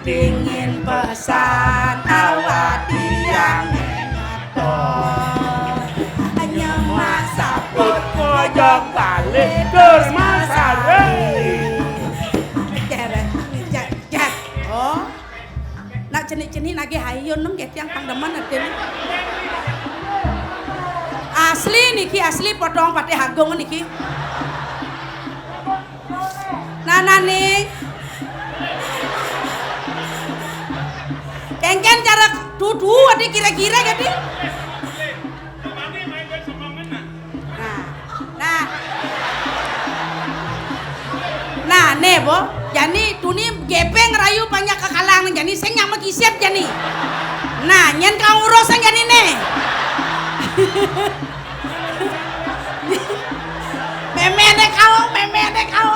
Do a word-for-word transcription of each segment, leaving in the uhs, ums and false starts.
Dingin pesan awak tiang ngeto. Nyemak saput ngojok balik tur masareng. Cer, cer, cer. Oh. Nak cenik-cenik nagih ayun nem, getiang pang demen atin. Asli niki, asli potong Patih Agung niki. Nah, nah, nih. Kengken cara tutu adi kira-kira gadi. Nah, nah. Nah, nih, Bo. Jani tuni gepeng rayu panjak ke kalang nih, jani sing nyama kiset jani. Nah, nyen kau urus jani nih. Meme dek kau, meme dek kau.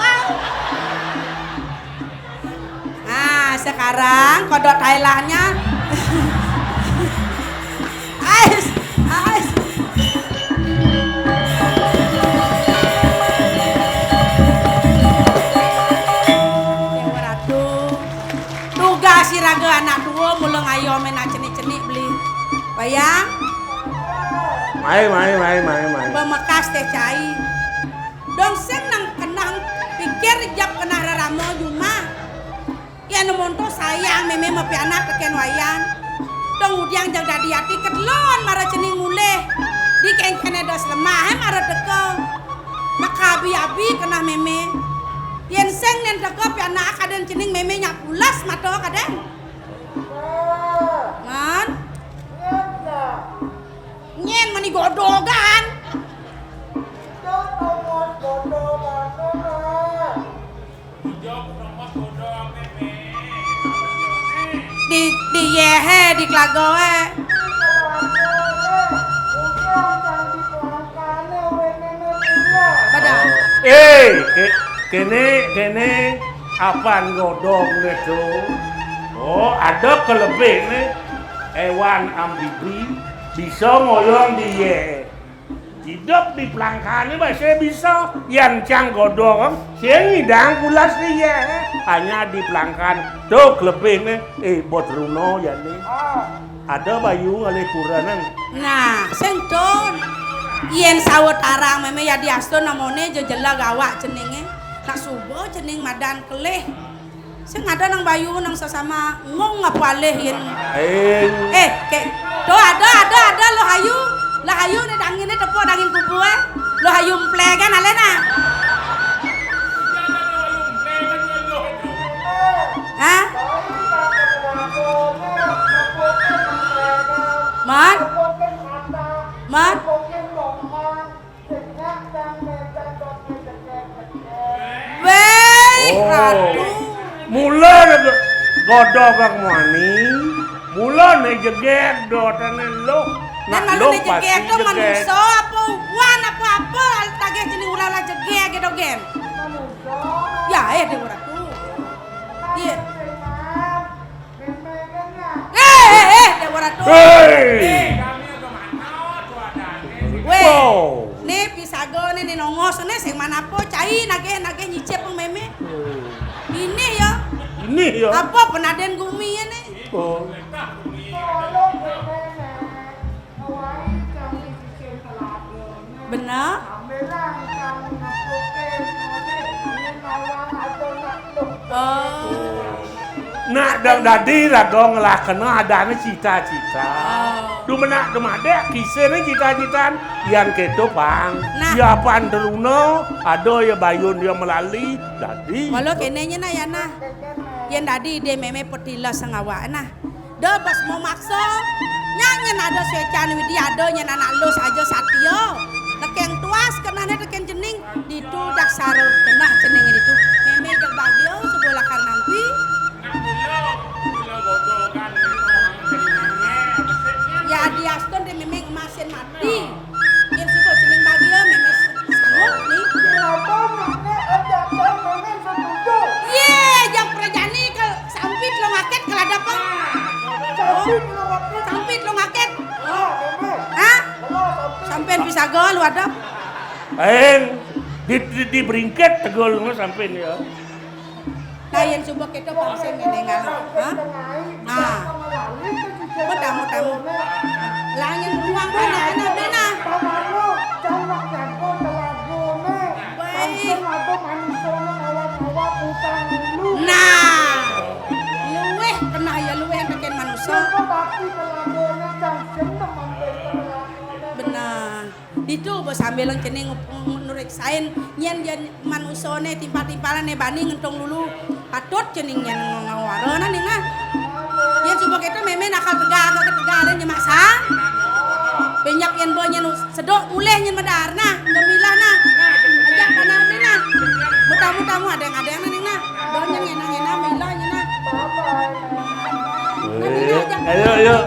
Ah, sekarang kodok Thailandnya. Ais, ais. Dewa Ratu. Tugas si raga anak tua mula ngayo main cenik-cenik beli. Bayang. Mai, mai, mai, mai, mai. Bemekas teh cai. Dong sing nang kenang pikir jap kenah rarama jumah. Yan monto sayang meme mapianak teken wayan. Dong udiang jag dadi ati kedlon mara cening mulih. Di kengkene dos lemah, eh, mara teka. Maka abi-abi kenah meme. Yen sing nen teka pianak kaden cening meme nyak pulas mata kaden. Man? Nyen mani godogan. Di, di yehe, di kelagoe. Pada. Eh, ke-, kene, kene, apan godong ne tu? Oh, ada kelebih ne. Ewan amfibi bisa ngoyong di yehe. Hidup di pelangkane masih bisa, yan cang godong, sing ngidang pulas iye. Hanya di pelangkan, tuk lebih ne, eh, bot runo ya ne. Ada bayu ngalih pura nang. Nah, sing tun. Yen sawet arang meme ya diastun namone jejela gawak ceninge. Tak suba cening madan kelih. Sing ada nang bayu nang sesama ngong apa alih yen. Eh. Eh, ke, do ada, ada, ada lo hayu. Lah hayu ne dangin ne tepuk dangin kubu eh. Lo hayu mple kan alena. Hah? Man? Man? Weh, oh. Aduh. Mula godog kang muani, mula ne jeget dotane lo. Nak malu lo ne pasti jeget to jeget. Manusa apa ubuan apa-apa, tagih jenis ulah-ulah jeget gitu, Gen. Ya, eh, Dewa Ratu. Iya. Eh, eh, eh, Dewa Ratu. Hei. Weh, wow. Ni pisaga ni, ni nongos ni, sing manapo, cai nagih, nagih nyicip pang meme. Hmm. Ini ya. Ini ya. Apa penaden gumi ya ni? Oh. Bener. Oh. Nak dang dadi raga ngelah kena adane cita-cita. Oh. Dumenak dumadek kisene cita-citan yan keto pang. Nah. Ya pan teruna ada ya bayun ya melali dadi. Walau kene nye nah ya nah. Yen dadi ide meme petila sengawak nah. Da bas memaksa. Nyak nyen ada suecan widi ada nyen anak lu saja satia. Nekeng tuas kenane tekeng cening. Ditu dak sarur kenah cening ditu. Meme jeg bagia subuh lakar nampi. Ya diastun de meme ngemasin mati. Yen suba cening bagia, meme sanggup ni. Kenapa meme ada kan meme setuju? Ye, jang prajani kal sampit lo ngaket kal ada apa? Sampit lo ngaket. Sampit lo ngaket. Ah, meme. Hah? Meme, sampit. Sampean pisaga lu ada? Aeng, di, di, di beringket tegol ngono sampean ya. Nah, yen suba kita bangsa menengal, ha? Bener. Ditu bos sambilang cening nureksain nyén yén manusané timpal-timpalané bani ngentong lulu. Patut cening nyén ngawaranan ning nah. Yén suba kéto mémé nakal tegal ka tegal nyén maksang. Bényak yén ba nyén sedok mulih nyén medar nah, gemilah nah. Ajak tanah ning nah. Mutamu-tamu adéng-adéng nah ning nah. Ba nyén ngena-ngena milah nyén nah. Ayo, ayo.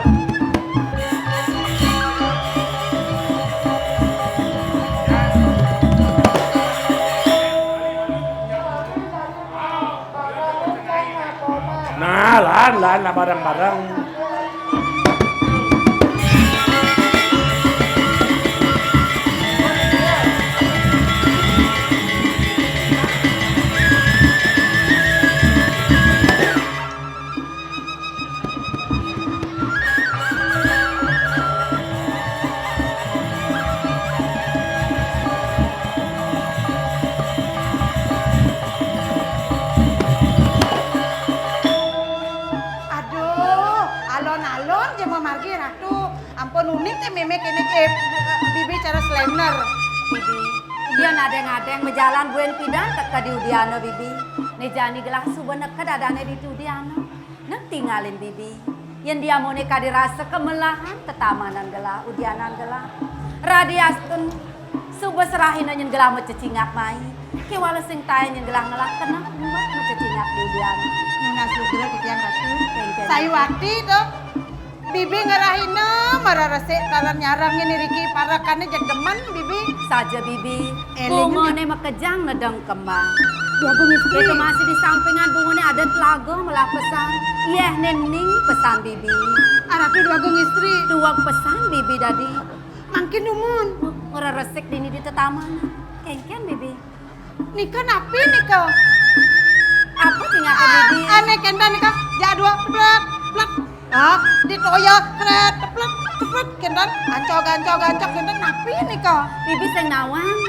Nah, lan, lan, lah bareng-bareng. Aduh, alon-alon ja mamargi, Ratu. Ampun uning té mémé kéné, eh, bibi cara slémner. Bibi, yén adéng-adéng majalan buin pidan teka di udiana, Bibi. Né jani gelah suba neked adané di udiana. Nah, tingalin bibi. Yén diamoné kadi rasa kemelahan, tetamanan gelah, udianan gelah. Radiastun suba serahina nyén gelah macecingak mai. Kéwala sing taén nyén gelah ngelah keneh, embet macecingak di udian. Nunas lugra titiang Ratu. Kéngkén. Sayuwakti to. Bibi ngerahina mara resik taler nyarengin iriki parekané jeg demen, Bibi. Saja, Bibi. Éling. Bungané makejang nedeng kembang. Dwagung Istri. Kéto masih di sampingan bungané ada telaga melah pesan. Yéh, néning pesan bibi. Arapi Dwagung Istri. Duweg pesan bibi dadi. Mangkin dumun. Ngreresik dini di tetamanan. Kéngkén bibi. Nika napi nika? Apa tingakan bibi? Ah, ané kénten nika. Jak dua plek, plek. Ah, ditoya, kret, teplek, teplek, kénten, ancog, ancog, ancog, kénten, napi nika? Bibi sing nawang.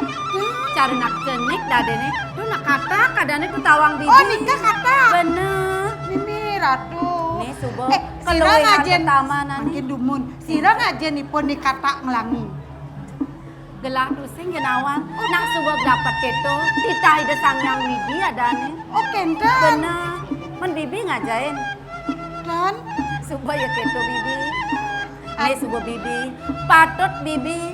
Cara nak cenik dadéné. Tuh nak katak adané tuh tawang bibi. Oh, nika katak. Bener. Mimi Ratu. Nih, suba. Eh, sira ngajén. Mangkin dumun. Sira ngajén ipun nika katak nglangi. Gelah tusing ya nawang. Nak suba dapat kéto, titah Ida Sang Hyang Widi adané. Oh, kénten. Bener. Men bibi ngajain. Dan? Suba ya kéto, bibi. Né suba bibi. Patut bibi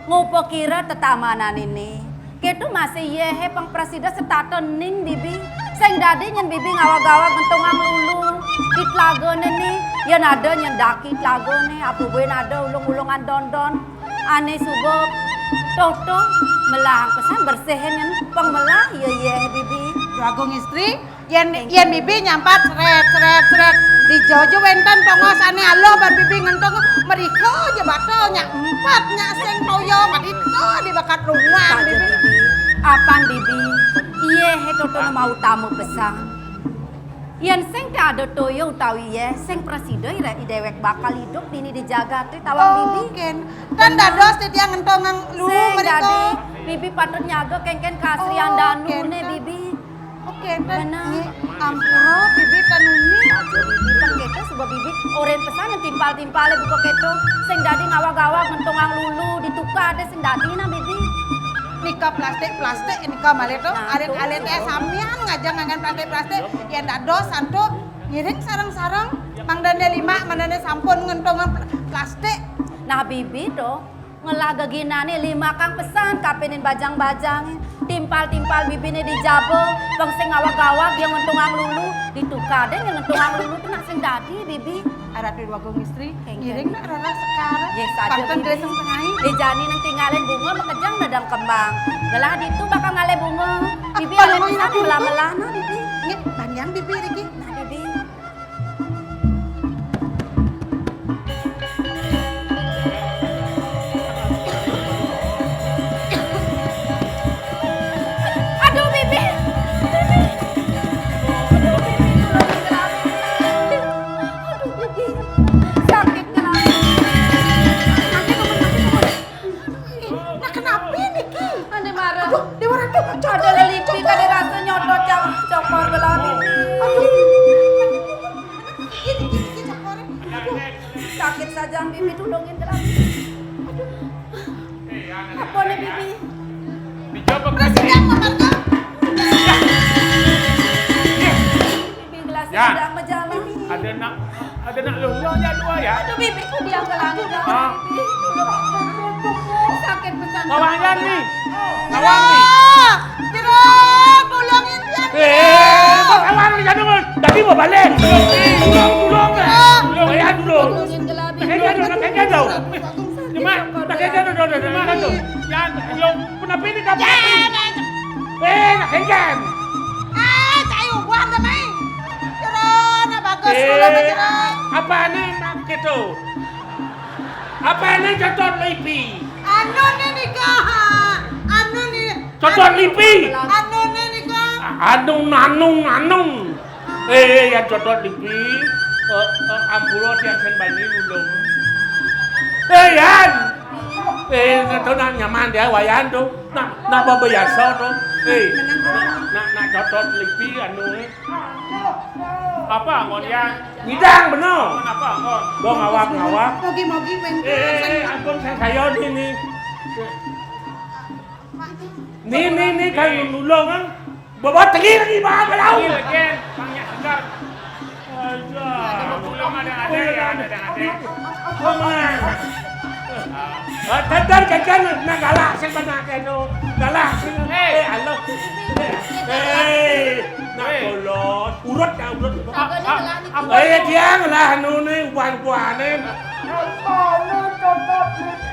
ngupakira tetamanan ini. Kéto masih yéhé pang prasida setata ning bibi. Sing dadi nyén bibi ngawag-awag ngentungang lulu. Di telagané né, yén ada nyén daki telagané, apa buin ada ulung-ulungan don-don. Ané suba, Toto, melahang pesan bersihin nyén pang melah, ya, ya, bibi. Dwagung Istri, yén, yén bibi nyampat, srét, srét, srét. Di jojo wénten tongos ané aluh ban bibi ngentung, mrika ja bata, nyak empat, nyak sing toya, madita di bakat rumah, bibi. Apan bibi, yéhé Toto nu mautama pesan. Yén sing té ada toya utawi yéh, sing prasida i déwék bakal idup dini di jagaté tawang bibi. Oh, kén. Tan dados titiang ngentungang lulu mrika. Sing dadi, bibi patut nyaga kéngkén kasrian danuné, bibi. Oh, kén. Bener. Nggih, ampura bibi tan uning. Aja bibi pang kéto suba bibi. Orén pesan timpal-timpalé buka kéto. Sing dadi ngawag-awag ngentungang lulu di tukadé sing dadi nah, bibi. Nika plastik-plastik nika malih to. Nah, alit-alité samian ngajeng nganggon plastik-plastik. Yén dados antuk ngiring sareng-sareng. Mangdané lima, mangdané sampun ngentungang pl-, plastik. Nah, bibi to ngelah geginané lima kang pesan kapinin bajang-bajang. Timpal-timpal bibiné di jaba, pang sing ngawag-awag ya ngentungang lulu, di tukadé ya ngentungang lulu to nak sing dadi, bibi. Arep Dwagung Istri. Ngiring nak rara sekar. Nggih, saja, Panten bibi. Dreseng tengai. Eh, jani nang tingalin bunga makejang nedeng kembang. Gelah ditu bakal ngalih bunga. Ah, bibi alih pisan melah-melah nah, bibi. Nggih, banjang bibi riki. Nah, bibi. Aduh, bibi. Bibi. Aduh, bibi. Aduh, bibi. Sakit. Nah, kenapa niki? Ané mara. Aduh, Déwa Ratu, ada lelipi, ada rasa nyodot, cokor belah bibi. Aduh. Bibi tulungin gelah. Aduh. Apa nih, Bibi? Dijawab. Terus sidang, Mama. Bibi gelah sidang majalan. Ada nak, ada nak luluh ya dua ya? Aduh, Bibi, kok dia ke langit, ah. Bibi, tulung. Sakit pisan. Lawan Yan nih. Lawan nih. Jero, jero, tulungin dia. Eh, mau kawan lu jadul. Tadi mau balik. Tulung, tulung, eh. Tulung, ya, tulung. Tulungin gelah, Bibi. Pakai jadul, pakai jadul. Cuma, pakai jadul, jadul, jadul, jadul. Ya, tulung. Kenapa ini kamu? Eh, nak kengkeng. Eh, cai ubah dah, Mai. Jero, nak bagus, eh, jero. Apa nih mak gitu? Apa nih cocok lipi? Anu nih nikah. Anu nih. Cocok lipi. Anu nih nikah. Anu, nanung, nanung. Eh, yang cocok lipi. Eh, eh, ampura tiang sing bani nulung. Eh, Yan. Eh, itu nak nyaman dia, Wayan tuh. Nak, nak babayasa tuh. Eh, nak, nak, nak cocok lipi anu, eh. Apa, Ngon, Yan? Ngidang, bener. Kenapa, Ngon? Dong, awak, awak. Mogi-mogi, wénten. Eh, ampun, saya, saya ini, nih. Nih, nih, nih, kan nulung, kan? Bawa tengil lagi, Bang, kalau. Tengil lagi, Bang, ya, segar. Aduh. Nulung ada, ada, ya, ada, ada. Bang. Ah, tadar jajan, nah, galak sing banyak, anu. Galak sing, eh, alo. Eh, nak bolos. Urut ya, urut. Apa, apa, apa? Eh, tiang lah, anu, nih, uban-ubanan.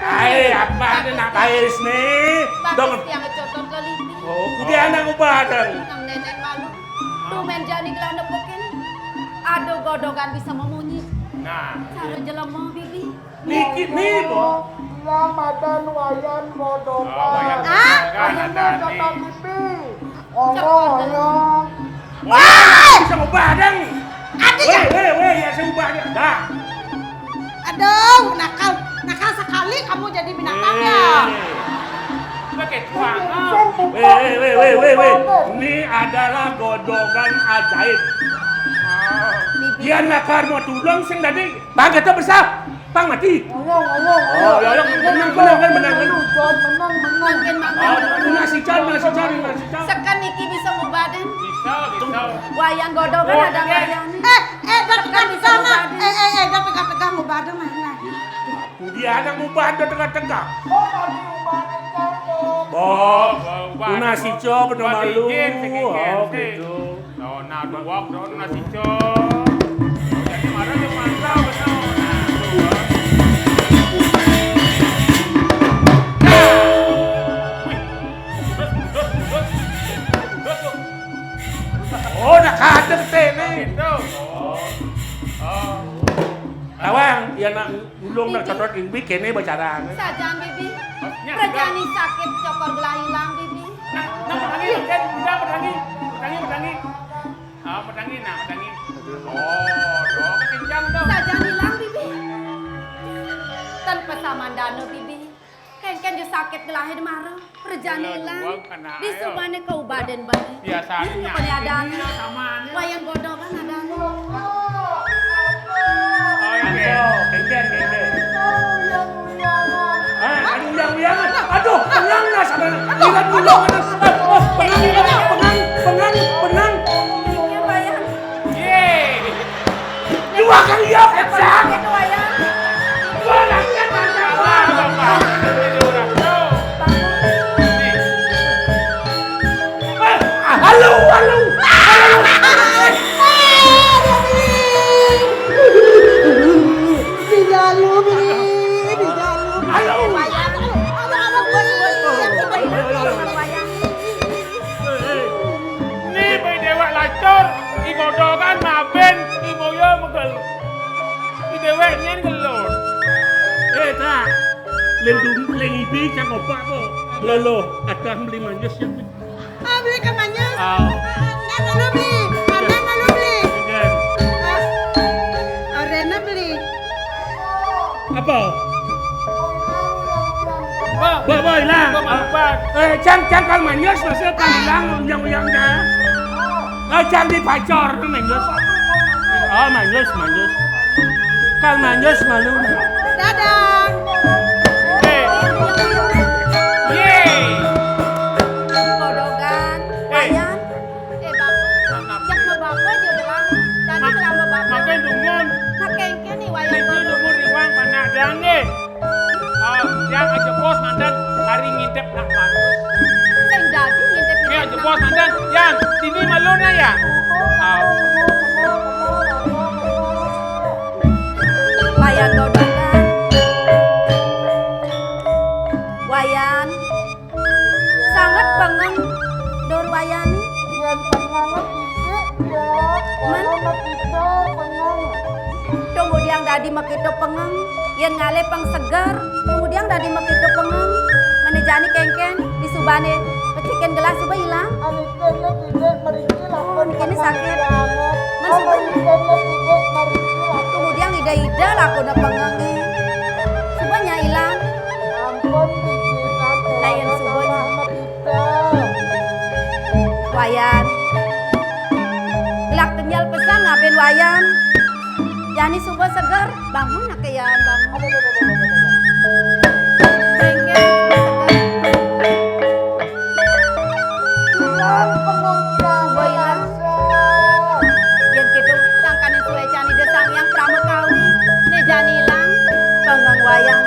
Ae, apa nih nak bais nih? Dong. Bagus tiang cocok ke lipi. Oh, kudu anak ubadang. Nang nenek malu. Tumben jani gelah nepukin. Aduh, godogan bisa memunyi. Nah. Cara jelema, Bibi. Niki nih, Bo. Dia madan Wayan Godogan. Oh, Wayan Godogan. Ah? Ini ada nih. Cocok lipi. Ongol, ongol. Wah, bisa ubah, Dang. Weh, weh, weh, ya, saya ubah, Dang. Dah. Aduh, nakal, nakal sekali kamu jadi binatang, ya. Eh. Udah kayak tuangan. Weh, weh, weh, weh, weh, weh. Ini adalah godogan ajaib. Ah. Dia nakal mau tulung sing tadi. Bang, kita besar. Pang mati. Ngomong, ngomong. Oh, ya, ya, menang, menang, kan, menang, kan. Menang, menang. Makin, makin. Oh, menang si Jan, menang si Jan, menang si Jan. Seken niki bisa ngubadan. Bisa, bisa. Wayan godogan ada wayan. Eh, eh, dah tegak-tegak, nah. Eh, eh, eh, dah tegak-tegak ngubadan, nah, nah. Dia anak ngubadan tegak-tegak. Bo, menang si Jan, bener malu. Oh, gitu. Dona duwok, dona sica. Jadi marang yo mantap, bener. Nah, duwok. Wih, mudhun, mudhun, mudhun. Mudhun, tuh. Oh, nak kadek tene. Gitu. Oh. Oh. Tawang, ya nak Ulung nak cocot ing bi kéné bacaraan. Sajan, Bibi. Rejani sakit cokor gelah ilang, Bibi. Nah, nah, pedangi, Jen, udah pedangi. Pedangi, pedangi. Ah, pedangi, nah, pedangi. Oh, doa kencang tuh. Sajan ilang, Bibi. Ten pesamandana, Bibi. Kénkén ja sakit gelahé marang. Rejani ilang. Di sumane kaubadan baé. Biasanya. Ini pada ada. Wayang godogan ada. Oh, iya. Aduh, kenceng, kenceng. Ah, aduh, yang, yang. Aduh, tenang lah sama. Aduh, aduh. Tenang, tenang, tenang, tenang. Iya, Wayang. Yeay. Dua kali ya, pecah. Itu, Wayang. Gua rakyat macam apa? Eh, halo, halo, halo. Di jalu, Bi. Di jalu. Halo. Wayang. Halo, halo, halo, halo. Wayang. Ni pai déwék lacur, i godogan mabin, i boya megel. I déwék nyén gelur. Eh, tak. Leng dum-, leng ibi cang opak ko. Lolo, ada beli manis ya. Ah, beli ke manis. Ah. Ah, nang lalu beli. Ah, nang lalu beli. Iya. Ah, ah, Rena beli. Apa? Bah, bah, bah, ilang. Bah, bah, bah. Eh, cang, cang, kal manyus, maksudnya kal ilang, uyang-uyang, cang. Eh, cang di pacor, manyus. Oh, manyus, manyus. Kal manyus, malu. Dadang. Eh. Ye. Kodogan. Eh. Ayan. Eh, Bapak. Maaf. Jak no Bapak aja bilang. Tadi Ma-, kelama Bapak. Makan dumun. Nah, kengken nih, wayang Niki kodogan. Dumun iwang panak dang deh. Ah, yang aja bos mandan hari ngintip nak bagus. Sing dadi ngintip. Ini aja bos mandan. Yang, ini malu na ya. Ah. Wayan kodogan. Wayan. Sanget pengeng dur wayané. Yén pengeng titik, ya. Men? Kalau makita pengeng. Tumudiang dadi makita pengeng. Yén ngalih pang seger, tumudiang dadi makita pengeng. Mén jani kénkén, disubané pecikin gelah suba ilang. Ané kéné titik mriki. Oh, niki sakit. Men suba. Tumudiang ida-ida lakuna pengengé. Suba nya ilang. Ampun, Bibi. Lain suba nya. Wayan. Gelah kenyel pesan ngabin Wayan. Jani suba seger, bangun nak Yan, bangun. Bengkel. Ilang pengong ilang. Boy ilang. Yén kéto sangkané suécan Ida Sang Hyang Pramakawi, né jani ilang pengeng Wayan.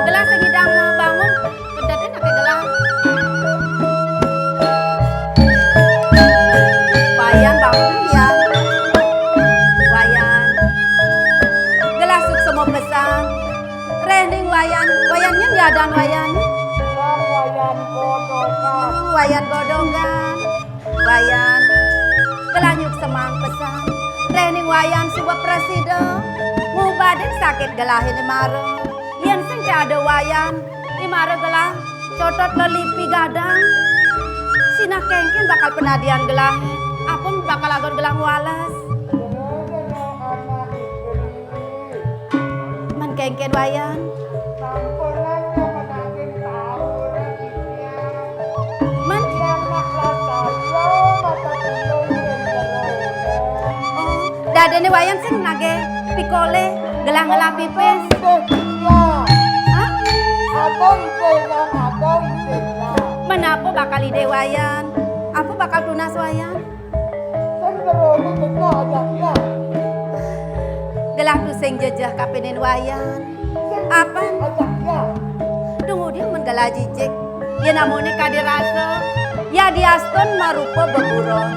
Gelah sing ngidang mabangun, kedété naké gelah. Wayan bangun, Yan. Wayan. Gelah suksma pesan. Réh ning Wayan, Wayan nyén yadan Wayan. Wayan Godongan. Wayan Godongan. Wayan. Gelah nyuksemang pesan. Réh ning Wayan suba prasida. Ngubadin sakit gelahé né mara. Yén sing té ada Wayan, né mara gelah cotot lelipi gadang. Sinah kénkén bakal penadian gelahé. Apa bakal agot gelah ngwales. Mén kénkén Wayan. Mén. Oh, dadiné Wayan sing nagih pikolih gelah ngelah pipis. Hah? Mén apa bakal idih Wayan? Apa bakal tunas Wayan? Sing ngeroni kita ajak iya. Gelah tusing jejeh kapining Wayan. Apan? Ajak iya. Dumudiang mén gelah jijik. Yén amoné kadi rasa, yadiastun marupa beburon.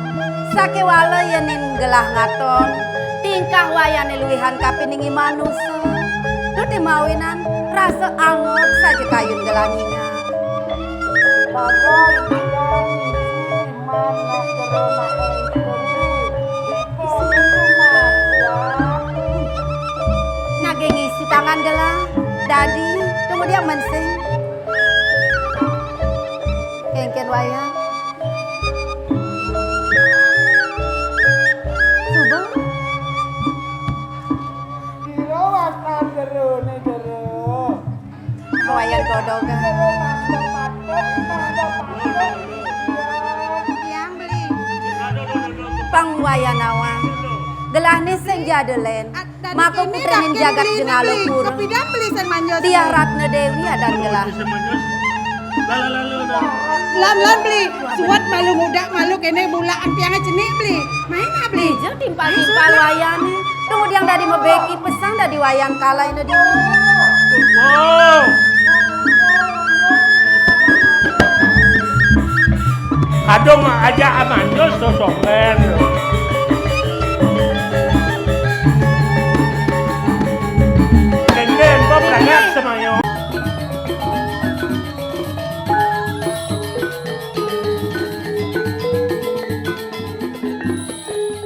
Sakéwala yén ning gelah ngaton, tingkah Wayané luihan kapining i manusa. Tuti mawinan rasa angob saja kayun gelah nyingak. Bagus, bagus. Nagih ngisi tangan gelah, dadi, tumudiang mén sing. Kénkén Wayan. Suba. Jero wasan jeroné jero. Wayan Godongan. Tiang beli. Pang Wayan awang. Gelahné sing jada lén. Maka putraning jagat Jenala Pura. Tiah Ratna Déwi adan gelah. Lan, lan, beli. Suwet malu ngudak malu kéné bulakan tiangé cenik, beli. Main ah, beli. Dija timpal-timpal Wayané. Tumudiang dadi mabéki pesan dadi Wayan kalainé dina. Wow. Kadung aja amanjul sosoken. Kénkén, kok banyak semaya.